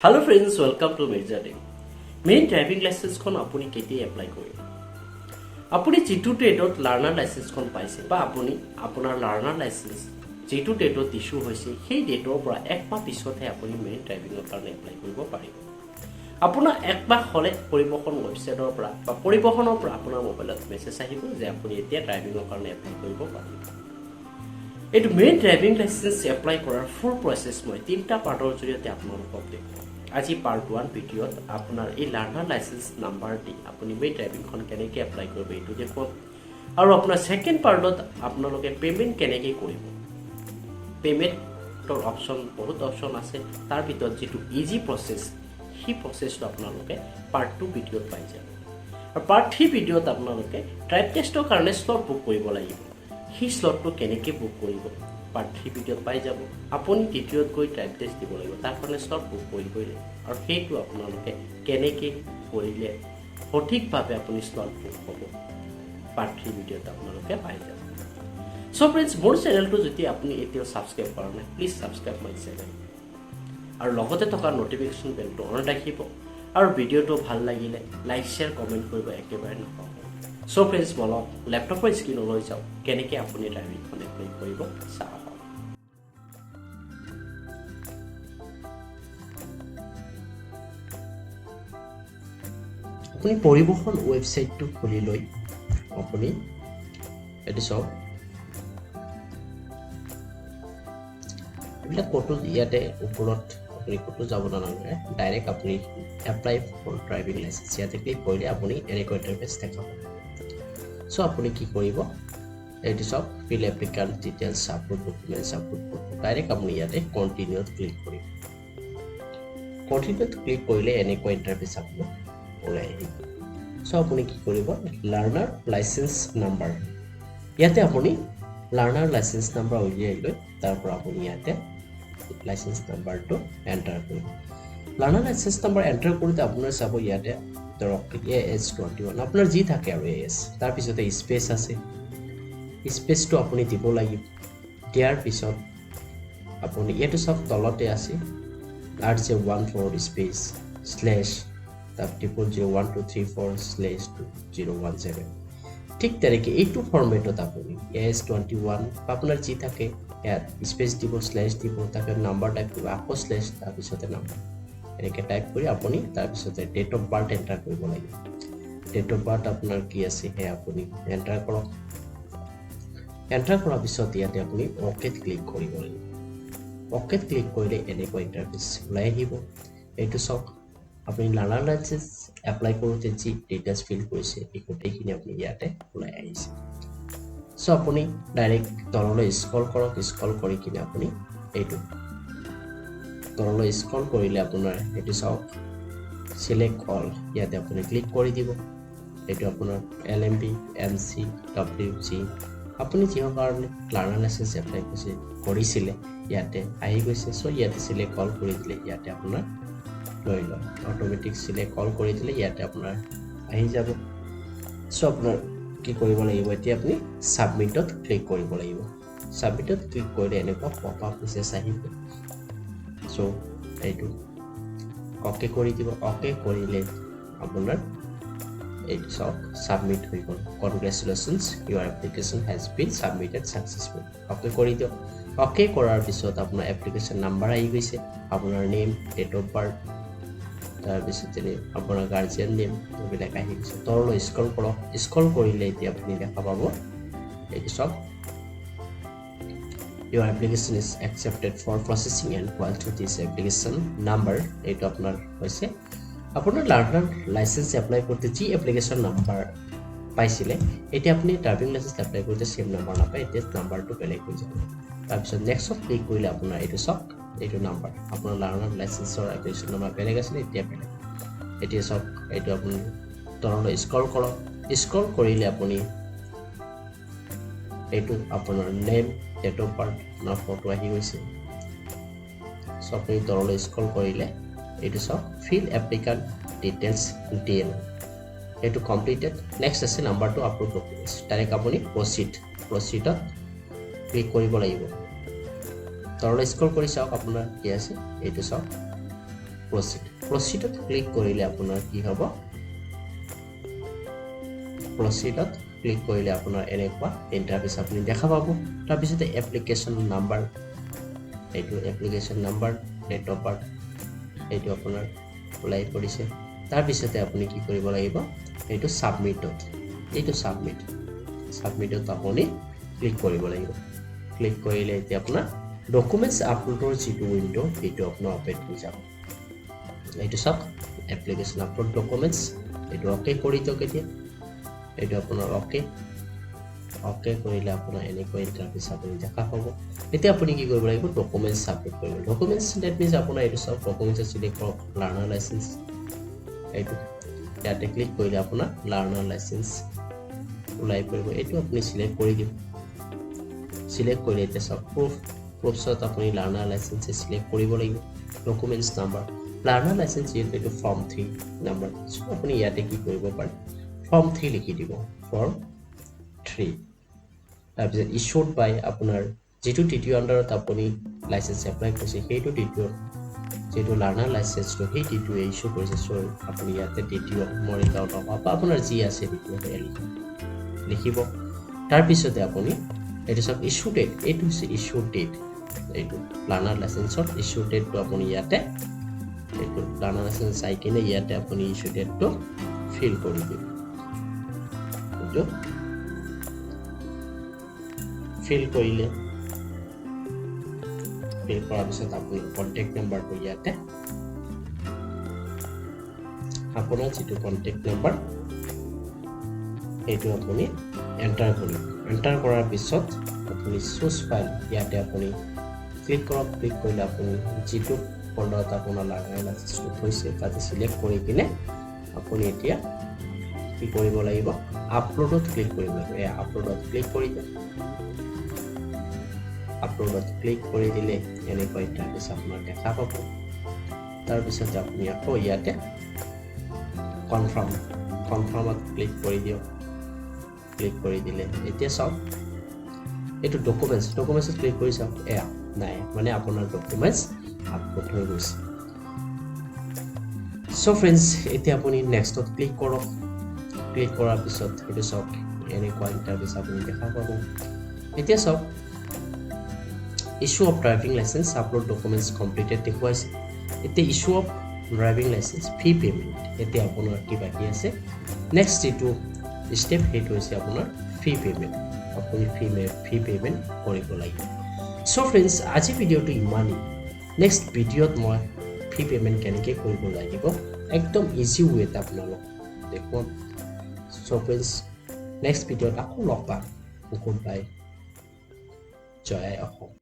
Hello friends, welcome to Mirza Team. Main driving লাইচেঞ্চখন আপুনি কেতিয়া apply কৰিব? আপুনি যিটো ডেটত লাৰ্ণাৰ লাইচেঞ্চখন পাইছে বা আপুনি আপোনাৰ লাৰ্ণাৰ লাইচেঞ্চ যিটো ডেটত ইছ্যু হৈছে, সেই ডেটৰ পৰা একমাহ পিছতহে আপুনি মেইন ড্ৰাইভিঙৰ কাৰণে এপ্লাই কৰিব পাৰিব। আপোনাৰ একমাহ হ'লে পৰিবহণ ৱেবছাইটৰ পৰা বা পৰিবহণৰ পৰা আপোনাৰ মোবাইলত মেছেজ আহিব যে আপুনি এতিয়া ড্ৰাইভিঙৰ কাৰণে এপ্লাই কৰিব পাৰিব। এইটো মেইন ড্ৰাইভিং লাইচেঞ্চ এপ্লাই কৰাৰ ফুল প্ৰচেছ মই তিনিটা পাৰ্টৰ জৰিয়তে আপোনালোকক দেখুৱাম। আজি পাৰ্ট 1 ভিডিঅ'ত আপোনাৰ এই লাৰ্ণাৰ লাইচেঞ্চ নাম্বাৰ দি আপুনি মেইন ড্ৰাইভিংখন কেনেকৈ এপ্লাই কৰিব, এইটো দেখুৱাম। আৰু আপোনাৰ ছেকেণ্ড পাৰ্টত আপোনালোকে পে'মেণ্ট কেনেকৈ কৰিব, পে'মেণ্টৰ অপশ্যন বহুত অপশ্যন আছে, তাৰ ভিতৰত যিটো ইজি প্ৰচেছ, সেই প্ৰচেছটো আপোনালোকে পাৰ্ট 2 ভিডিঅ'ত পাই যাব। আৰু পাৰ্ট 3 ভিডিঅ'ত আপোনালোকে ড্ৰাইভ টেষ্টৰ কাৰণে শ্লট বুক কৰিব লাগিব, সেই শ্লটটো কেনেকৈ বুক কৰিব, পাৰ্ট 3 ভিডিঅ'ত পাই যাব। আপুনি দ্বিতীয়ত গৈ ড্ৰাইভ টেষ্ট দিব লাগিব, তাৰ কাৰণে শ্লট বুক কৰিবই লাগিব আৰু সেইটো আপোনালোকে কেনেকৈ কৰিলে সঠিকভাৱে আপুনি শ্লট বুক হ'ব, পাৰ্ট 3 ভিডিঅ'ত আপোনালোকে পাই যাব। চ' ফ্ৰেণ্ডছ, মোৰ চেনেলটো যদি আপুনি এতিয়াও ছাবস্ক্ৰাইব কৰা নাই, please subscribe my channel আৰু লগতে থকা ন'টিফিকেশ্যন বেলটো অন ৰাখিব আৰু ভিডিঅ'টো ভাল লাগিলে লাইক, শ্বেয়াৰ, কমেণ্ট কৰিব একেবাৰে নাপাহৰিব। চ' ফ্ৰেণ্ডছ, বলক লেপটপৰ স্ক্ৰীণলৈ যাওঁ, কেনেকৈ আপুনি ড্ৰাইভিংখন এপ্লাই কৰিব চাওঁ আহক। আপুনি পৰিবহণ ৱেবছাইটটো খুলি লৈ আপুনি এইটো চাওক। এইবিলাক ক'তো ইয়াতে ওপৰত আপুনি ক'তো যাব নালাগে। ডাইৰেক্ট আপুনি এপ্লাই ফৰ ড্ৰাইভিং লাইচেঞ্চ ইয়াতে ক্লিক কৰিলে আপুনি এনেকুৱা ইণ্টাৰফেচ দেখা পাব। চ' আপুনি কি কৰিব, এইটো চাওক, fill applicant details, upload documents, upload photo। Direct আপুনি ইয়াতে কণ্টিনিউত ক্লিক কৰিব। কণ্টিনিউত ক্লিক কৰিলে এনেকুৱা ইণ্টাৰফেচ আপোনাৰ ওলাই আহিব। চ' আপুনি কি কৰিব, লাৰ্ণাৰ লাইচেঞ্চ নাম্বাৰ, ইয়াতে আপুনি লাৰ্ণাৰ লাইচেঞ্চ নাম্বাৰ উলিয়াই লৈ তাৰ পৰা আপুনি ইয়াতে লাইচেঞ্চ নাম্বাৰটো এণ্টাৰ কৰিব। লাৰ্ণাৰ লাইচেঞ্চ নাম্বাৰ এণ্টাৰ কৰোঁতে আপোনাৰ চাব, ইয়াতে ধৰক এএছ 21, আপোনাৰ যি থাকে আৰু এ এছ, তাৰপিছতে স্পেচ আছে, স্পেচটো আপুনি দিব লাগিব। দিয়াৰ পিছত আপুনি ইয়াতে চাওক, তলতে আছে RJ 14 space slash তাৰ 0001234 slash 2017। ঠিক তেনেকৈ এইটো ফৰ্মেটত আপুনি এএছ 21 বা আপোনাৰ যি থাকে, ইয়াত স্পেচ দিব, শ্লেছ দিব, তাৰপিছত নাম্বাৰ টাইপ কৰিব, আকৌ শ্লেছ, তাৰপিছতে নাম্বাৰ, এনেকৈ টাইপ কৰি আপুনি তাৰপিছতে ডেট অফ বাৰ্থ এণ্টাৰ কৰিব লাগিব। ডেট অফ বাৰ্থ আপোনাৰ কি আছে, সেয়া আপুনি এণ্টাৰ কৰক। এণ্টাৰ কৰাৰ পিছত ইয়াতে আপুনি অ'কেত ক্লিক কৰিব লাগিব। অ'কেত ক্লিক কৰিলে এনেকুৱা ইণ্টাৰফেচ ওলাই আহিব। এইটো চাওক, আপুনি লাৰ্ণাৰ লাইচেঞ্চ এপ্লাই কৰোঁতে যি ডিটেইলছ ফিল কৰিছে, এই গোটেইখিনি আপুনি ইয়াতে ওলাই আহিছে। চ' আপুনি ডাইৰেক্ট তললৈ স্ক্ৰল কৰক। স্ক্ৰল কৰি কিনে আপুনি এইটো তললৈ স্ক্ৰল কৰিলে আপোনাৰ এইটো চাওক, চিলেক্ট অল, ইয়াতে আপুনি ক্লিক কৰি দিব। এইটো আপোনাৰ LMB, M C, W G, আপুনি যিহৰ কাৰণে লাৰ্ণাৰ লাইচেঞ্চ এপ্লাই কৰিছিলে, ইয়াতে আহি গৈছে। চ' ইয়াতে চিলেক্ট অল কৰি দিলে ইয়াতে আপোনাৰ লৈ লয়। অট'মেটিক চিলেক্ট অল কৰি দিলে ইয়াতে আপোনাৰ আহি যাব। চ' আপোনাৰ কি কৰিব লাগিব এতিয়া? আপুনি ছাবমিটত ক্লিক কৰিব লাগিব। ছাবমিটত ক্লিক কৰিলে এনেকুৱা পপ আপ মেছেজ আহিব। চ' এইটো অ'কে কৰি দিব। অ'কে কৰিলে আপোনাৰ এইটো চাওক, ছাবমিট হৈ গ'ল। "Congratulations, your application has been submitted successful." Okay কৰি দিয়ক। অ'কে কৰাৰ পিছত আপোনাৰ এপ্লিকেশ্যন নাম্বাৰ আহি গৈছে, আপোনাৰ নেম, ডেট অফ বাৰ্থ, তাৰপিছতে আপোনাৰ গাৰ্জিয়ান নেম, এইবিলাক আহি গৈছে। তললৈ স্ক্ৰল কৰক। স্ক্ৰল কৰিলে এতিয়া আপুনি দেখা পাব, এইটো চাওক, "Your application is accepted for processing and equal to this application number." এইটো আপোনাৰ হৈছে আপোনাৰ লাৰ্ণাৰ লাইচেঞ্চ এপ্লাই কৰোঁতে যি এপ্লিকেশ্যন নাম্বাৰ পাইছিলে, এতিয়া আপুনি ড্ৰাইভিং লাইচেঞ্চ এপ্লাই কৰোঁতে ছেম নাম্বাৰ নাপায়, এতিয়া নাম্বাৰটো বেলেগ হৈ যাব। তাৰপিছত নেক্সটত ক্লিক কৰিলে আপোনাৰ এইটো চাওক, এইটো নাম্বাৰ আপোনাৰ লাৰ্ণাৰ লাইচেঞ্চৰ এপ্লিকেশ্যন নাম্বাৰ বেলেগ আছিলে, এতিয়া বেলেগ। এতিয়া চাওক, এইটো আপুনি তললৈ স্ক্ৰল কৰক। স্ক্ৰল কৰিলে আপুনি এইটো আপোনাৰ নেম, ডেট অফ বাৰ্থ, আপোনাৰ ফটো আহি গৈছে। চ' আপুনি তললৈ স্ক্ৰল কৰিলে এইটো চাওক, ফিল এপ্লিকাণ্ট ডিটেইলছ ডিএল, এইটো কমপ্লিটেড। নেক্সট আছে নাম্বাৰটো, আপলোড ডকুমেণ্টছ। ডাইৰেক্ট আপুনি প্ৰচিডত ক্লিক কৰিব লাগিব। তললৈ স্ক্ৰল কৰি চাওক আপোনাৰ কি আছে। এইটো চাওক। প্ৰচিড। প্ৰচিডত ক্লিক কৰিলে আপোনাৰ কি হ'ব? প্ৰচিডত ক্লিক কৰিলে আপোনাৰ এনেকুৱা ইণ্টাৰফেচ আপুনি দেখা পাব। তাৰপিছতে এপ্লিকেশ্যন নাম্বাৰ, এইটো application number, date of birth, এইটো আপোনাৰ ওলাই পৰিছে। তাৰপিছতে আপুনি কি কৰিব লাগিব? এইটো ছাবমিটত, এইটো ছাবমিটত আপুনি ক্লিক কৰিব লাগিব। ক্লিক কৰিলে এতিয়া আপোনাৰ ডকুমেণ্টছ আপলোডৰ যিটো উইণ্ড', সেইটো আপোনাৰ অ'পেন হৈ যাব। এইটো চাওক, এপ্লিকেশ্যন আপলোড ডকুমেণ্টছ, এইটো অ'কে কৰি দিয়ক। এতিয়া এইটো আপোনাৰ অ'কে অ'কে কৰিলে আপোনাৰ এনেকুৱা ইণ্টাৰফেচ আপুনি দেখা পাব। এতিয়া আপুনি কি কৰিব লাগিব? ডকুমেণ্টছ আপলোড কৰিব। ডকুমেণ্টছ, that means আপোনাৰ এইটো চাওক, ডকুমেণ্টছ চিলেক্ট কৰক, লাৰ্ণাৰ লাইচেঞ্চ। এইটো ইয়াতে ক্লিক কৰিলে আপোনাৰ লাৰ্ণাৰ লাইচেঞ্চ ওলাই পৰিব। এইটো আপুনি চিলেক্ট কৰি দিব। চিলেক্ট কৰিলে এতিয়া চাওক, প্ৰুফছত আপুনি লাৰ্ণাৰ লাইচেঞ্চ চিলেক্ট কৰিব লাগিব। ডকুমেণ্টছ নাম্বাৰ, লাৰ্ণাৰ লাইচেঞ্চ যিহেতু এইটো ফৰ্ম 3 নাম্বাৰ, চ' আপুনি ইয়াতে কি কৰিব পাৰে? ফৰ্ম 3 লিখি দিব, ফৰ্ম 3। তাৰপিছত ইছ্যুড বাই, আপোনাৰ যিটো ডিটিঅ' আণ্ডাৰত আপুনি লাইচেঞ্চ এপ্লাই কৰিছে, সেইটো ডিটিঅ', যিটো লাৰ্ণাৰ লাইচেঞ্চটো, সেই ডিটিঅ'য়ে ইছ্যু কৰিছে। চ' আপুনি ইয়াতে ডিটিঅ' মৰিগাঁও, টকা বা আপোনাৰ যি আছে ডিটিঅ', সেয়া লিখিব। তাৰপিছতে আপুনি এইটো চাওক, ইছ্যু ডেট, এইটো হৈছে ইছ্যু ডেট। এইটো লাৰ্ণাৰ লাইচেঞ্চৰ ইছ্যু ডেটটো আপুনি ইয়াতে এইটো লাৰ্ণাৰ লাইচেঞ্চ চাই কিনে ইয়াতে আপুনি ইছ্যু ডেটটো ফিল কৰি দিব। এইটো ফিল কৰিলে, ফিল কৰাৰ পিছত আপুনি কণ্টেক্ট নাম্বাৰটো ইয়াতে, আপোনাৰ যিটো কণ্টেক্ট নাম্বাৰ, সেইটো আপুনি এণ্টাৰ কৰিব। এণ্টাৰ কৰাৰ পিছত আপুনি চুজ ফাইল, ইয়াতে আপুনি ক্লিক কৰক। ক্লিক কৰিলে আপুনি যিটো ফল্ডাৰত আপোনাৰ লাৰ্ণাৰ লাইচেঞ্চটো থৈছে, তাতে চিলেক্ট কৰি কিনে আপুনি এতিয়া কি কৰিব লাগিব? আপলোডত ক্লিক কৰিব লাগিব। এই আপলোডত ক্লিক কৰি দিয়ক। আপলোডত ক্লিক কৰি দিলে এনেকুৱা ইণ্টাৰফেচ আপোনাৰ দেখা পাব। তাৰপিছতে আপুনি আকৌ ইয়াতে কনফাৰ্মত ক্লিক কৰি দিয়ক। ক্লিক কৰি দিলে এতিয়া চাওক, এইটো ডকুমেণ্টছত ক্লিক কৰি চাওক, এয়া নাই, মানে আপোনাৰ ডকুমেণ্টছ আপলোড হৈ গৈছে। চ' ফ্ৰেণ্ডছ, এতিয়া আপুনি নেক্সটত ক্লিক কৰক। ক্লিক কৰাৰ পিছত সেইটো চাওক, এনেকুৱা ইণ্টাৰফেচ আপুনি দেখা পাব। এতিয়া চাওক, issue of driving licence upload documents completed দেখুৱাইছে। এতিয়া issue of driving licence fee payment, এতিয়া আপোনাৰ কি বাকী আছে? নেক্সট যিটো ষ্টেপ, সেইটো হৈছে আপোনাৰ ফি পে'মেণ্ট। আপুনি ফি পে'মেণ্ট কৰিব লাগিব। চ' ফ্ৰেণ্ডছ, আজি ভিডিঅ'টো ইমানেই। নেক্সট ভিডিঅ'ত মই ফি পে'মেণ্ট কেনেকৈ কৰিব লাগিব, একদম ইজি ৱেত আপোনালোক দেখুৱাম। চ' ফ্ৰেণ্ডছ, নেক্সট ভিডিঅ'ত আকৌ লগ পাম। Good bye. জয় অসম।